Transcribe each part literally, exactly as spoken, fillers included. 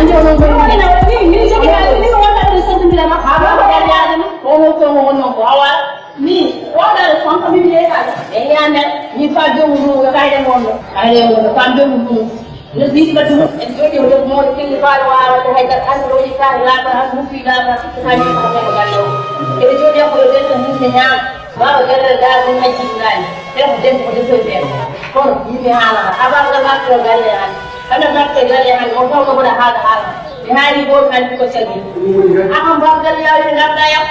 Ande onon ko yimɓe. Onon ko yimɓe. Onon ko yimɓe. Onon ko yimɓe. Onon ko yimɓe. Ni, wonde sonko min yeeɗaani. E yande, ni fa jomu ɗum, ko kayre mon ɗo. Kayre mon ɗo, fa jomu ɗum. No sisi ba ɗum, en jooɗi o ɗon mawɗo kelli faalo waawa waɗde hay dara, hannde ɗo yi kaari laaɓa, hannde mufti laaɓa, hannde ko hannde ko galle o. Eɓe jooɗi ko ɗo ɓen ko yimɓe ñaama, waawa galle daal ɗum hay jiɗnaani. Ɓen ko debbo ko defo e ɓen. Kono yimɓe haalata, abaa ngal wartoo galle hannde. Hannde wartoo galle hannde, on fof no mboɗa haala haala. Mi haali gooto hannde ko calli. Ahan mbaw galle yawde ngarɗa yam.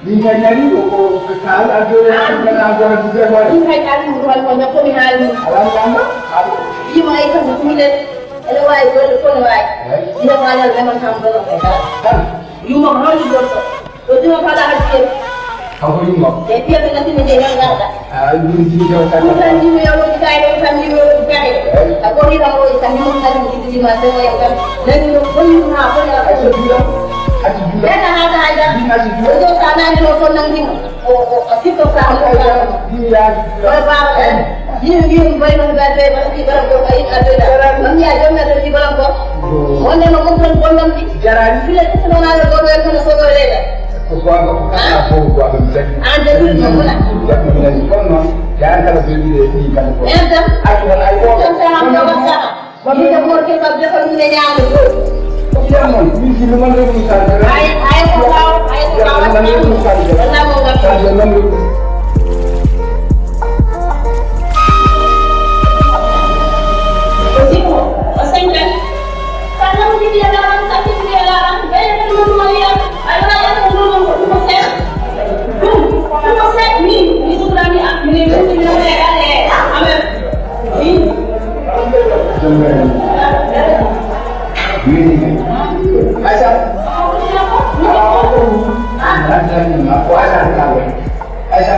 Min kay nani ko, ko, ko ka ala jooɗi tan, tan an gona dugal hoore. Min kay ka ɗum ɗum ko ñakko mi haali. Ala mi lamba, ala. Yima ay tan ko ɗum de. Ene waawi golle fof ne waawi. Eyi. Ina waawi ala leman kam golle ko ka. Tan. Yumma ko hawli goto. Ɗo dima fala hajji. Kanko yumma. E piya ɓe natti ne je ngal ngal. A, ɗum ɗum ɗum ɗum tan yimɓe yo ɗum kayre, tan yimɓe yo ɗum kayre. A ko ri kam o tan yimɓe tan yimɓe ɗum ma ɗum o kam. Nani no ko yimɓe ha ko ya. Acca duula. Acca duula. Ɓen na ha ka hayda. Ɗum acca duula. Ko sa nani no ko nangi mo. O, o, o sitto sa mo. Acca duula. Ko baba. Yimɓe mbiyi ɗum boy noon ɓe addoy bala fi bala ko ay addoy da. Ɗum ya jom addoy fi bala ko. Wonde no mum tan bonnon ɗi. Jarani. File ɗum no na ɗo ɗo tan so ɗo leɗa. Ko goonga, ko kala fof ko goonga, mi jaɓi. An de ɗum ɗum wona. Jaɓi mi nani kono noon, yaa kala so wiide e ɗii kamɓe fof. Ɓen tan. Accu won ay gooto. Ɗum tan sama ɗo wasama. Min de moor ke kam de ko ɗum ne ñaami ɗum. Ɗiyam noon, min si mi man rewmi sande. Ay, ay ko kaw, ay ko kaw. Min man rewmi sande. Walla mo ngam. Sande man rewmi. O simo, o senjan. Ka nawdiri e laaram, ka timmiri e laaram, ɓeyde ɗum ɗum o yiyam, a ɗo waɗa ko ɗum ɗum ko ɗum o seeɗa. Ɗum, ɗum o seeɗa ni, mi sukurani am, mi ne ɗum mi ne waɗa galle am. Amen. Min. Min. Aca. Aca. Aca. Aca.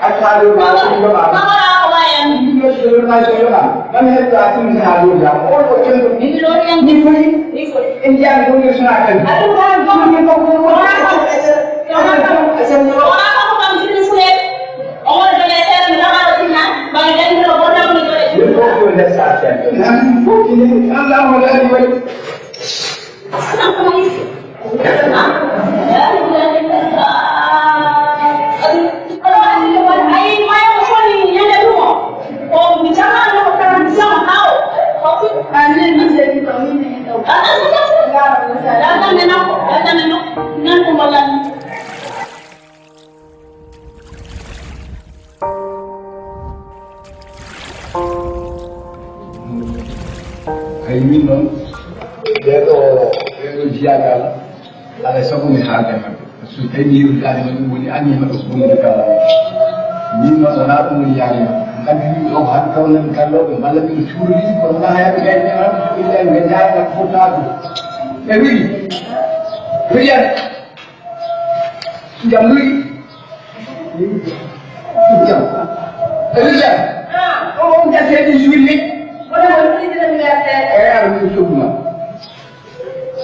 Acca haa lewru maa, ɗum yoɓaama. Kamara ko wayan. Ɗum ɗo so lewru maa so yoɓaama. Mami heddo a tumi haa lewru maa. On ko cenɗo. Min lori yan. Ni foyi. Ni foyi. En jaan gonɗo sona kan. Aɗum haa ɗum ko ko wona ko. Wona ko ko kam sini fule. On ɗo le sere mi kama ɗo tinna. Ba jani ɗo wona ko ni ko le. Ni ko ko le sa sen. Nan ko ni Allah mo la ni wali. Ay, min noon, ɓee ɗoo, ɓee ɗoo jiyaaɓe Allah, alaa e sago mi haalda e maɓɓe. Par ce que tawi mi yewtidaade e maɓɓe, woni anniya maɓɓe ko bonnude kala. Min noon, wonaa ɗum woni yaade maɓɓe. Ngaddi min ɗo ko hannde taw nan kallooɓe, mballa min cuurori, kono wonaa haaɗi gayni e maɓɓe, so ɓe njaari, ɓe njaarata ko fotaa ɗum. Ɓe wii, wii, jam luyɗi. Jam. Eɗo jam. On on gasi heɗi juulde. Wona won ɗiɗi anniversaire. E ara min coguma.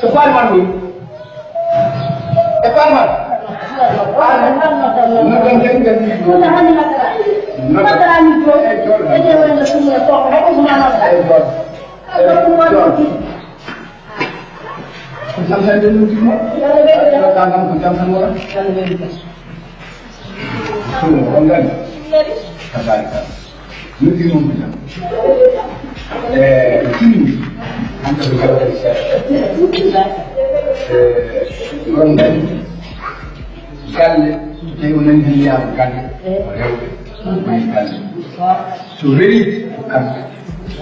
So faali man ɗum. E faali man. Noddam heɗi gasi. Noddam. Noddam. Eyi, joɗo. Eyi, joɗo. Ko jam tan ɓe noddi mo. Ɗo ka kam ko jam tan wona. Ɗum on ngandi. Tabarika. Noddi mo ko jam. E tini. Hande ko jawɗe seeɗa. E on ngandi. Galle, tawi o nani hannde yaama galle, rewɓe, o nayi galle. So rewii ko kamɓe,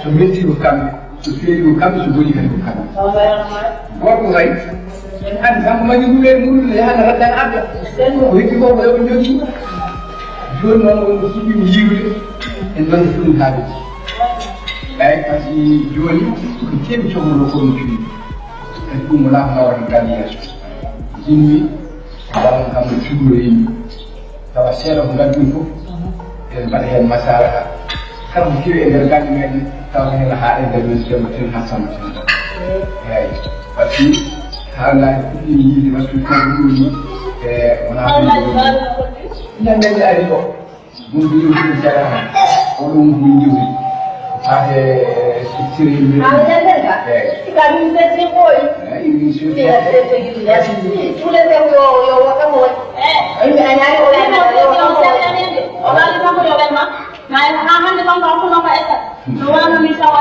so metti ko kamɓe, so feeri ko kamɓe, so boni kadi ko kamɓe. Gorko kay, an kanko mani ɗum e muɗum ne yaha na raddan adda. Ko hikki ko ko yoɓe jogii. Jooni noon won ko fuɗɗimi yiwde, en nani ɗum haalde. Eyi, par ce que jooni, ko keɓi cohluɗo ko no feewi. Kadi ɗum wonaa ko nawata galle yeeso. Jinmi Mbaɗon kam no cuɓuno yimɓe, tawa seeɗa ko ngadduɗon fof, eɗen mbaɗa heen masalaha. Kala ko kewi e nder galle meɗen, tawa ko heen haaɗi e nder men, ceerno Tine Hassane Tine. Eeyi, par ce que haalaaji puɗɗiima yiide, par ce que kanko ɗum ni, e, wonaa ɗum. Ñande nde ari ɗo, Ɗum ko yewtude jaraama. Oɗo woni ko min jewti. Faade, eh, sirri yimɓe. Aɗa jannde ka? Eeyi. Sika min sette ɓooyi. Eeyi, min sette. Sika sette yimɓe. Sika sette yimɓe. Sule ɓe yo, yo waɗa mo waɗi. Eeyi. Yimɓe a ñaari o waɗa mo waɗi. O waɗi kanko yo ɓen ma. Ma haa hannde ɗon ɗon ko nokka etta. No wano min tawa.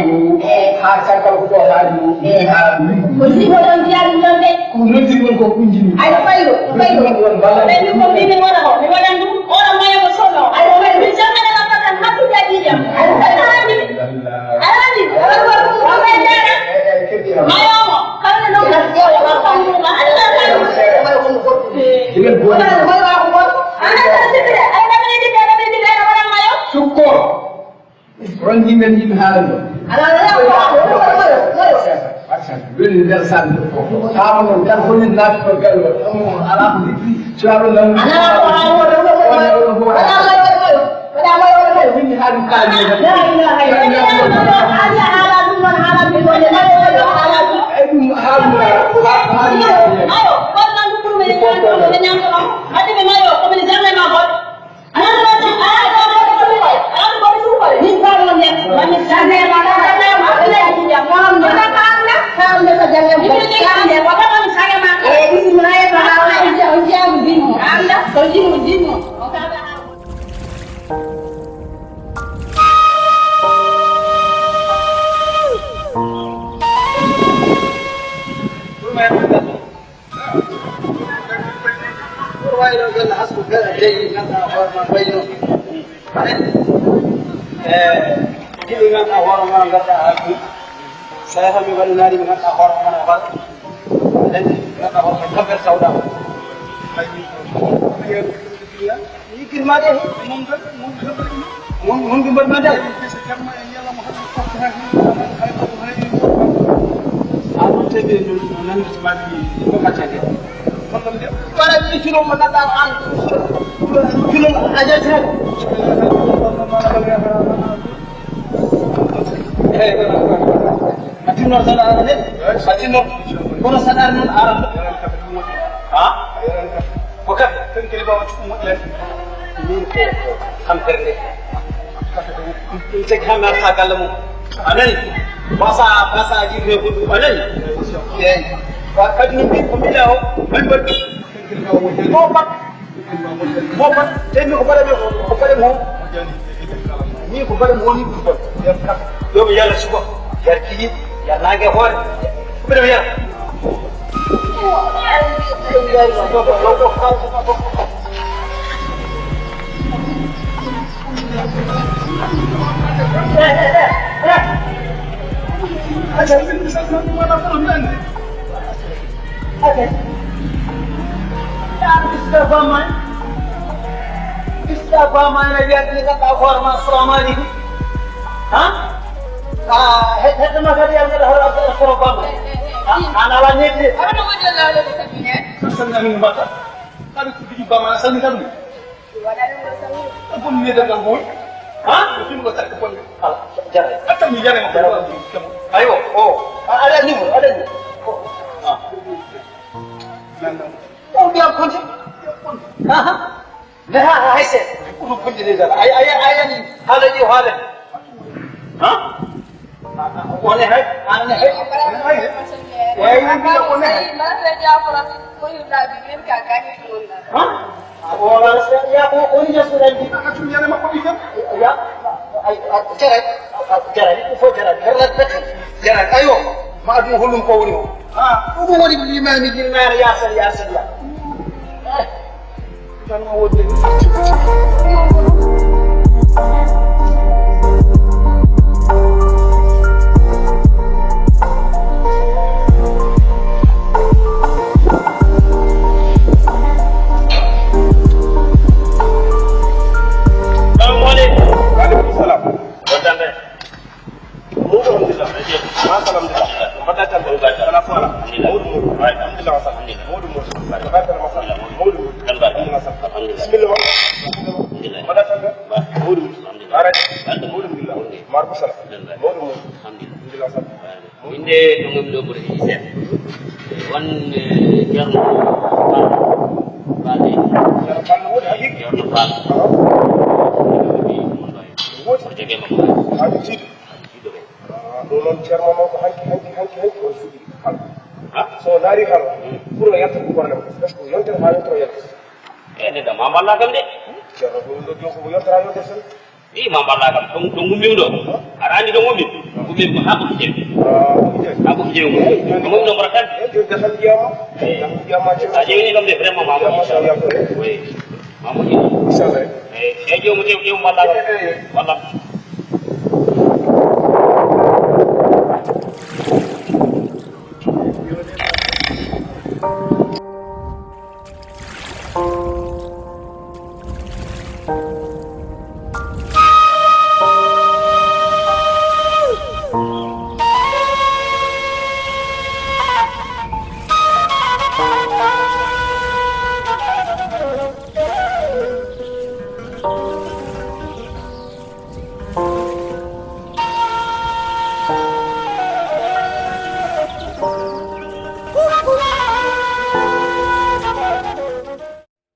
ɗo, haa caggal ko ɗo haali ɗo, ɗum haala ɗum. Ko si ko ɗon mbiyaa ɗum ɗon de. Ko noddi ɗum ko kunjini. Ay, ko fayɗo, ko fayɗo. Ɗum ɗon balla. Ɓe ɗum ko mbimi wona ko, mi waɗan ɗum, oɗo mayo ko sono. Ay, ko fayɗo. Mi jangana la fatan hattude a jiiƴam. Ay, ko fayɗo. Alani, alani, alani, alani, alani, alani, mayo mo. Kala no ɗum, alani, alani. Sukko. Ronji men yimɓe haala ɗo. Ala, ala, ala, ala, ala, ala. Weli nder sande. Haa mo ngal woni naatto gallo. Ala ko liɗɗi. Cuwaɗo nan. Ala ko ala wala wala wala. Wala wala wala. Wala wala wala. Wini haa ɗum kaali. La ilaha illallah. Ala ala ɗum non ala ɗum non. Ala wala ala ɗum. Ay ɗum haa ɗum. Haa ɗum. Ayo, kon nan ɗum ɗum en ñaamto, en ñaamto. Ade ɓe mayo, ko min janna ma goɗɗo. Ɗum wayno ɓen hasku kala jeyi, ngannduɗaa hoore maa wayno. Eh, Ɓe ngannduɗaa hoore mum, ngannduɗaa haa ɗum. So a yahii mi waɗanaani, ɓe ngannduɗaa hoore mum, a waɗa. Aɗa anndi, ɓe ngannduɗaa hoore mum, tampere tawɗaa. Yiggin ma de. Mun, mun ɗum mbaɗ ma de. A ɗum tawi no, no nanndi ma ɗi, ɗi ko kaccande. Wala ɗi cuno mo ngannduɗaa an, cuno a jeytaani. A tinno saɗa ara de. A tinno. Kono saɗa noon ara. Ha? Ko kafe. Tan kadi bawa cuɗɗo moƴƴi lan. Min ko kam terde. Ɗum tagi hannde arta galle mum. A nani? Basa, basa jiɗi he hudu. A nani? Eeyi. Wa kadi no mbi-, ko mbiɗa o, min mbaɗi. Mo pat. Mo pat. Te min ko mbaɗa mi ko, ko mbaɗa mo. Min ko mbaɗa mo woni ɗum ɗon. Yo mi yalla suba. Yar kiji. Yar nange hoore. Ko mbiɗa mi yara. Bismillah, bamma. Bismillah, bamma, ene wiya ɗi ngannduɗaa hoore ma, assalamu aleykum. Ha? Ah, he-, hedde ma kadi, ene ngaɗa hoore Abdou Asoro bamma. Ah, an ala neɗɗi. Hono woni Allah, Allah ko tabi hen. Salmina min mbatta. Kadi ko biji bamma, salmina ɗum. Ko bonni ne daga ngol. Ha? Ko fim ko takko bonni. Ala, jare. Atta mi jare ma. Jare. Aywa, o. A, aɗa anndi mo, aɗa anndi mo. O. Ah. Nan, nan. O, mi am konti. Aha. Ne ha, ha, hayse. Ko ɗum bonni ne daga. Ay, ay, ay, ay, haala ji, haala. Ha? One hay, an ne hay. Eyi, min mbiɗa one hay. Ha? O wala ya ko o ni jesu ren bi. Ka tum yene makko bi kam. Ya, ay, ay, jara, jara, il faut jara. Jara, aywa. Ma aduna hollum ko woni o. Ha, ɗum woni limami jinnaare ya sal, ya sal, ya. Tan o woni. Salamu aleykum. Wa aleykum salam. Mawɗo, alhamdulillah. Machallah, alhamdulillah. Mbaɗɗa tan. Alhamdulillah. Ala fo ala. Alhamdulillah. Mawɗo, mawɗo. Alhamdulillah. Mawɗo, mawɗo. Alhamdulillah. Alhamdulillah. Alhamdulillah. Bisimilla ma. Alhamdulillah. Mbaɗɗa tan. Mawɗo. Alhamdulillah. Ara. Mawɗo, alhamdulillah. Marko sala. Alhamdulillah. Mawɗo, mawɗo. Alhamdulillah. Alhamdulillah. Min de to ngam ɗo ɓuri seeɗa. Wan, eh, Ceerno Fall. Fall de. Ceerno Fall woni haqiqa. Ceerno Fall. Awa. Woni. Woni. Ko joge makko. Aɗa jiiɗi. Aɗa jiiɗo ɓe. Ah, ɗum noon Ceerno mawɗo hanki, hanki, hanki, hanki on fuɗɗi. Ha? So o laari kala, hmm, pour o yalta ko problème. Parce que yontere haa yontere o yalta. E, nde dama mballa kam de. Ceerno ko ɗum ɗo joom ko yontere haa yontere tan. I ma mballa kam, ɗum, ɗum ngummi ɗo. Aɗa anndi ɗum ngummi? Ngummi ko haa ko jeewi. Ah, ko jeewi. Haa ko jeewi ngummi. Eyi, jooni. Ngummi ɗo mbara tan. Eyi, jooni gasal ndiyam o. Eyi. Gasal ndiyam ma ceerno. A ƴeewni kam de, vraiment, ma mo. Gasal ndiyam ko. Oui. Ma mo. Inchallah. Eyi, eyi, joomum tew, tew mballa kam. Eyi, eyi, eyi. Mballa.